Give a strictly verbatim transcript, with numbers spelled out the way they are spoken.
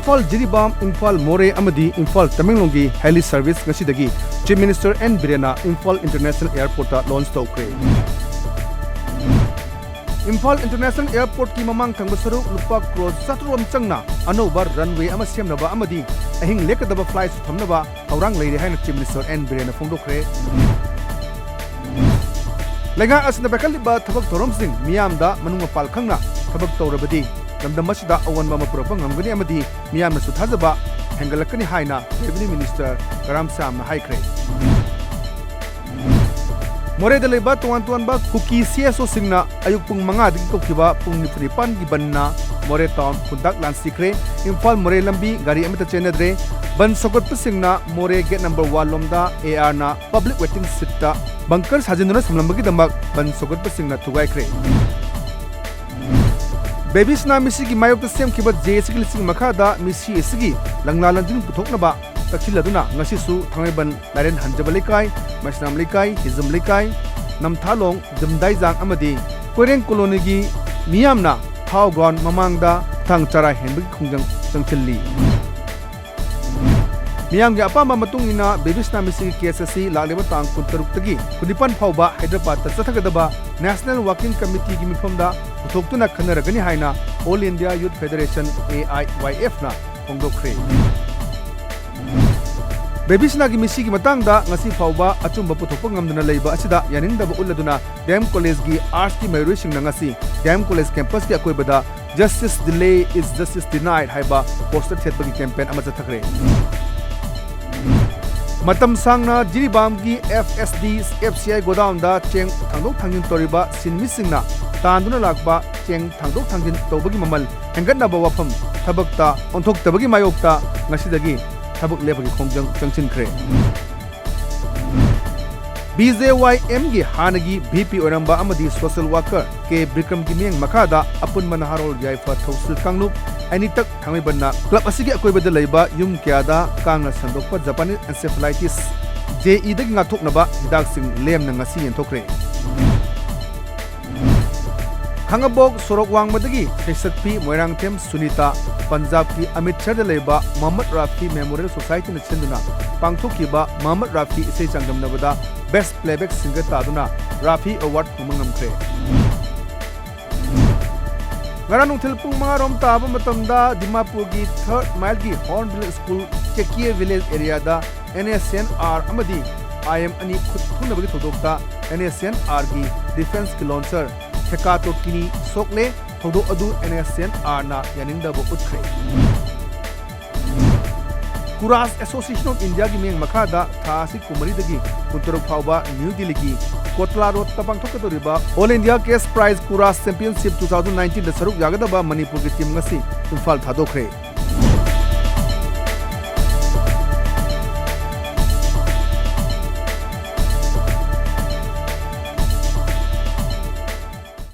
ꯏꯝꯐꯥꯜ ꯖꯤꯔꯤꯕꯥꯝ, ꯏꯝꯐꯥꯜ ꯃꯣꯔꯦ ꯑꯃꯗꯤ ꯏꯝꯐꯥꯜ ꯇꯃꯦꯡꯂꯣꯡꯒꯤ heli service ꯉꯁꯤꯗꯒꯤ Chief Minister ꯑꯦꯟ ꯕꯤꯔꯦꯟꯅ ꯏꯝꯐꯥꯜ International Airportꯇ launch ꯇꯧꯈ꯭ꯔꯦ꯫ ꯏꯝꯐꯥꯜ International Airportꯀꯤ ꯃꯃꯥꯡ ꯊꯪꯕ ꯁꯔꯨꯛ ꯂꯨꯄꯥ ꯀ꯭ꯔꯣꯔ ꯆꯥꯇ꯭ꯔꯨꯛ ꯔꯣꯝ ꯆꯪꯅ ꯑꯅꯧꯕ runway ꯑꯃ ꯁꯦꯝꯅꯕ ꯑꯃꯗꯤ ꯑꯍꯤꯡ ꯂꯦꯛꯀꯗꯕ flightꯁꯨ ꯊꯝꯅꯕ ꯊꯧꯔꯥꯡ ꯂꯩꯔꯦ ꯍꯥꯏꯅ Chief Minister ꯑꯦꯟ ꯕꯤꯔꯦꯟꯅ ꯐꯣꯡꯗꯣꯛꯈ꯭ꯔꯦ꯫ ꯂꯩꯉꯥꯛ ꯑꯁꯤꯅ ꯄꯥꯏꯈꯠꯂꯤꯕ ꯊꯕꯛ ꯊꯧꯔꯝꯁꯤꯡ ꯃꯤꯌꯥꯝꯗ ꯃꯅꯨꯡ ꯃꯄꯥꯜ ꯈꯪꯅ ꯊꯕꯛ ꯇꯧꯔꯕꯗꯤ ꯂꯝꯗꯝ ꯑꯁꯤꯗ ꯑꯑꯣꯟꯕ ꯑꯃ ꯄꯨꯔꯛꯄ ꯉꯝꯒꯅꯤ ꯑꯃꯗꯤ ꯃꯤꯌꯥꯝꯅꯁꯨ ꯊꯥꯖꯕ ꯍꯦꯟꯒꯠꯂꯛꯀꯅꯤ ꯍꯥꯏꯅ Revenue Minister ꯀꯔꯥꯝ ꯁꯥꯝꯅ ꯍꯥꯏꯈ꯭ꯔꯦ꯫ ꯃꯣꯔꯦꯗ ꯂꯩꯕ ꯇꯣꯉꯥꯟ ꯇꯣꯉꯥꯟꯕ ꯀꯨꯀꯤ CSOꯁꯤꯡꯅ ꯑꯌꯨꯛ ꯄꯨꯡ ꯃꯉꯥꯗꯒꯤ ꯀꯧꯈꯤꯕ ꯄꯨꯡ ꯅꯤꯐꯨ ꯅꯤꯄꯥꯟꯒꯤ ꯕꯟꯅ ꯃꯣꯔꯦ town ꯈꯨꯟꯇꯥꯛ ꯂꯥꯟꯁꯤꯈ꯭ꯔꯦ꯫ ꯏꯝꯐꯥꯜ ꯃꯣꯔꯦ ꯂꯝꯕꯤ ꯒꯥꯔꯤ ꯑꯃꯠꯇ ꯆꯦꯟꯅꯗ꯭ꯔꯦ꯫ ꯕꯟ ꯁꯧꯒꯠꯄꯁꯤꯡꯅ ꯃꯣꯔꯦ gate number one ꯂꯣꯝꯗ ARꯅ public waiting sheetꯇ bunker ꯁꯥꯖꯤꯟꯗꯨꯅ ꯊꯝꯂꯝꯕꯒꯤꯗꯃꯛ ꯕꯟ ꯁꯧꯒꯠꯄꯁꯤꯡꯅ ꯊꯨꯒꯥꯏꯈ꯭ꯔꯦ꯫ ꯕꯦꯕꯤꯁꯅꯥ ꯃꯤꯁꯤꯒꯤ ꯃꯥꯌꯣꯛꯇ ꯁꯦꯝꯈꯤꯕ JACꯒꯤ ꯂꯤꯁꯤꯡ ꯃꯈꯥꯗ ꯃꯤꯁꯤ ꯑꯁꯤꯒꯤ ꯂꯪꯂꯥ ꯂꯪꯖꯤꯟ ꯄꯨꯊꯣꯛꯅꯕ ꯇꯛꯁꯤꯜꯂꯗꯨꯅ ꯉꯁꯤꯁꯨ ꯊꯥꯡꯃꯩꯕꯟ ꯂꯥꯏꯔꯦꯟ ꯍꯟꯖꯕ ꯂꯩꯀꯥꯏ, ꯃꯩꯁꯅꯥꯝ ꯂꯩꯀꯥꯏ, ꯍꯤꯖꯝ ꯂꯩꯀꯥꯏ, ꯅꯝꯊꯥꯂꯣꯡ, ꯖꯝꯗꯥꯏꯖꯥꯡ ꯑꯃꯗꯤ ꯀꯣꯏꯔꯦꯡ colonyꯒꯤ ꯃꯤꯌꯥꯝꯅ ꯊꯥꯎ ground ꯃꯃꯥꯡꯗ ꯊꯥꯡ ꯆꯔꯥ ꯍꯦꯟꯕꯒꯤ ꯈꯣꯡꯖꯪ ꯆꯪꯁꯤꯜꯂꯤ꯫ ꯃꯤꯌꯥꯝꯒꯤ ꯑꯄꯥꯝꯕ ꯃꯇꯨꯡ ꯏꯟꯅ ꯕꯦꯕꯤꯁꯅꯥ ꯃꯤꯁꯤꯒꯤ case ꯑꯁꯤ ꯂꯥꯛꯂꯤꯕ ꯇꯥꯡ ꯀꯨꯟꯇꯔꯨꯛꯇꯒꯤ ꯀꯨꯟꯅꯤꯄꯥꯟ ꯐꯥꯎꯕ ꯍꯥꯏꯗ꯭ꯔꯕꯥꯗꯇ ꯆꯠꯊꯒꯗꯕ National Working Committeeꯒꯤ ꯃꯤꯐꯝꯗ ꯄꯨꯊꯣꯛꯇꯨꯅ ꯈꯟꯅꯔꯒꯅꯤ ꯍꯥꯏꯅ All India Youth Federation, AIYFꯅ ꯐꯣꯡꯗꯣꯛꯈ꯭ꯔꯦ꯫ ꯕꯦꯕꯤꯁꯅꯥꯒꯤ ꯃꯤꯁꯤꯒꯤ ꯃꯇꯥꯡꯗ ꯉꯁꯤ ꯐꯥꯎꯕ ꯑꯆꯨꯝꯕ ꯄꯨꯊꯣꯛꯄ ꯉꯝꯗꯅ ꯂꯩꯕ ꯑꯁꯤꯗ ꯌꯥꯅꯤꯡꯗꯕ ꯎꯠꯂꯗꯨꯅ ꯗꯤ ꯑꯦꯝ collegeꯒꯤ artsꯀꯤ ꯃꯍꯩꯔꯣꯏꯁꯤꯡꯅ ꯉꯁꯤ ꯗꯤ ꯑꯦꯝ college campusꯀꯤ ꯑꯀꯣꯏꯕꯗ "Justice delay is justice denied" ꯍꯥꯏꯕ poster ꯊꯦꯠꯄꯒꯤ campaign ꯑꯃ ꯆꯠꯊꯈ꯭ꯔꯦ꯫ ꯃꯇꯝ ꯁꯥꯡꯅ ꯖꯤꯔꯤꯕꯥꯝꯒꯤ FSD, FCI godownꯗ ꯆꯦꯡ ꯊꯥꯡꯗꯣꯛ ꯊꯥꯡꯖꯤꯟ ꯇꯧꯔꯤꯕ ꯁꯤꯟꯃꯤꯁꯤꯡꯅ ꯇꯥꯟꯗꯨꯅ ꯂꯥꯛꯄ ꯆꯦꯡ ꯊꯥꯡꯗꯣꯛ ꯊꯥꯡꯖꯤꯟ ꯇꯧꯕꯒꯤ ꯃꯃꯜ ꯍꯦꯟꯒꯠꯅꯕ ꯋꯥꯐꯝ ꯊꯕꯛꯇ ꯑꯣꯟꯊꯣꯛꯇꯕꯒꯤ ꯃꯥꯌꯣꯛꯇ ꯉꯁꯤꯗꯒꯤ ꯊꯕꯛ ꯂꯦꯞꯄꯒꯤ ꯈꯣꯡꯖꯪ ꯆꯪꯁꯤꯟꯈ꯭ꯔꯦ꯫ BJYMꯒꯤ ꯍꯥꯟꯅꯒꯤ VP ꯑꯣꯏꯔꯝꯕ ꯑꯃꯗꯤ social worker ꯀꯦ ꯕꯤꯀ꯭ꯔꯝꯒꯤ ꯃꯤꯠꯌꯦꯡ ꯃꯈꯥꯗ ꯑꯄꯨꯟꯕ ꯅꯍꯥꯔꯣꯜ ꯌꯥꯏꯐ ꯊꯧꯁꯤꯜ ꯀꯥꯡꯂꯨꯞ ꯑꯅꯤꯇꯛ ꯊꯥꯡꯃꯩꯕꯟꯅ club ꯑꯁꯤꯒꯤ ꯑꯀꯣꯏꯕꯗ ꯂꯩꯕ ꯌꯨꯝ ꯀꯌꯥꯗ ꯀꯥꯡꯅ ꯁꯟꯗꯣꯛꯄ Japanese encephalitis, JEꯗꯒꯤ ꯉꯥꯛꯊꯣꯛꯅꯕ ꯍꯤꯗꯥꯛꯁꯤꯡ ꯂꯦꯝꯅ ꯉꯁꯤ ꯌꯦꯟꯊꯣꯛꯈ꯭ꯔꯦ꯫ ꯈꯥꯡꯉꯕꯣꯛ ꯁꯣꯔꯣꯛ ꯋꯥꯡꯃꯗꯒꯤ ꯁꯩꯁꯛꯄꯤ ꯃꯣꯏꯔꯥꯡꯊꯦꯝ ꯁꯨꯅꯤꯇꯥ, ꯄꯟꯖꯥꯕꯀꯤ ꯑꯃ꯭ꯔꯤꯠꯁꯔꯗ ꯂꯩꯕ ꯃꯣꯍꯝꯃꯗ ꯔꯥꯐꯤ ꯃꯦꯃꯣꯔꯤꯌꯦꯜ ꯁꯣꯁꯥꯏꯇꯤꯅ ꯁꯤꯟꯗꯨꯅ ꯄꯥꯡꯊꯣꯛꯈꯤꯕ ꯃꯣꯍꯝꯃꯗ ꯔꯥꯐꯤ ꯏꯁꯩ ꯆꯥꯡꯗꯝꯅꯕꯗ Best Playback Singer ꯇꯥꯗꯨꯅ ꯔꯥꯐꯤ ꯑꯦꯋꯥꯔꯗ ꯐꯪꯕ ꯉꯝꯈ꯭ꯔꯦ꯫ ꯉꯔꯥꯡ ꯅꯨꯡꯊꯤꯜ ꯄꯨꯡ ꯃꯉꯥ ꯔꯣꯝ ꯇꯥꯕ ꯃꯇꯝꯗ ꯗꯤꯃꯥꯄꯨꯔꯒꯤ ꯊꯔꯗ ꯃꯥꯏꯜꯒꯤ ꯍꯣꯔꯟꯕꯤꯜ ꯁ꯭ꯀꯨꯜ ꯀꯦꯀꯤꯌꯦ ꯚꯤꯂꯦꯖ ꯑꯦꯔꯤꯌꯥꯗ ꯑꯦꯟ ꯑꯦꯁ ꯑꯦꯟ ꯑꯥꯔ ꯑꯃꯗꯤ ꯑꯥꯏ ꯑꯦꯝ ꯑꯅꯤ ꯈꯨꯠ ꯊꯨꯅꯕꯒꯤ ꯊꯧꯗꯣꯛꯇ ꯑꯦꯟ ꯑꯦꯁ ꯑꯦꯟ ꯑꯥꯔꯒꯤ ꯗꯤꯐꯦꯟꯁꯀꯤ ꯂꯣꯟꯆꯔ ꯈꯦꯀꯥꯇꯣ ꯀꯤꯅꯤ ꯁꯣꯛꯂꯦ꯫ ꯊꯧꯗꯣꯛ ꯑꯗꯨ ꯑꯦꯟ ꯑꯦꯁ ꯑꯦꯟ ꯑꯥꯔꯅ ꯌꯥꯅꯤꯡꯗꯕ ꯎꯠꯈ꯭ꯔꯦ꯫ ꯀꯨꯔꯥꯁ ꯑꯦꯁꯣꯁꯤꯌꯦꯁꯟ ꯑꯣꯐ ꯏꯟꯗꯤꯌꯥꯒꯤ ꯃꯤꯠꯌꯦꯡ ꯃꯈꯥꯗ ꯊꯥ ꯑꯁꯤ ꯀꯨꯟꯃꯔꯤꯗꯒꯤ ꯀꯨꯟꯇꯔꯨꯛ ꯐꯥꯎꯕ ꯅ꯭ꯌꯨ ꯗꯤꯜꯂꯤꯒꯤ ꯀꯣꯇꯂꯥ ꯔꯣꯗꯇ ꯄꯥꯡꯊꯣꯛꯀꯗꯧꯔꯤꯕ All India Cash Prize Kurasas Championship two thousand nineteen ꯗ ꯁꯔꯨꯛ ꯌꯥꯒꯗꯕ ꯃꯅꯤꯄꯨꯔꯒꯤ ꯇꯤꯝ ꯉꯁꯤ ꯏꯝꯐꯥꯜ ꯊꯥꯗꯣꯛꯈ꯭ꯔꯦ꯫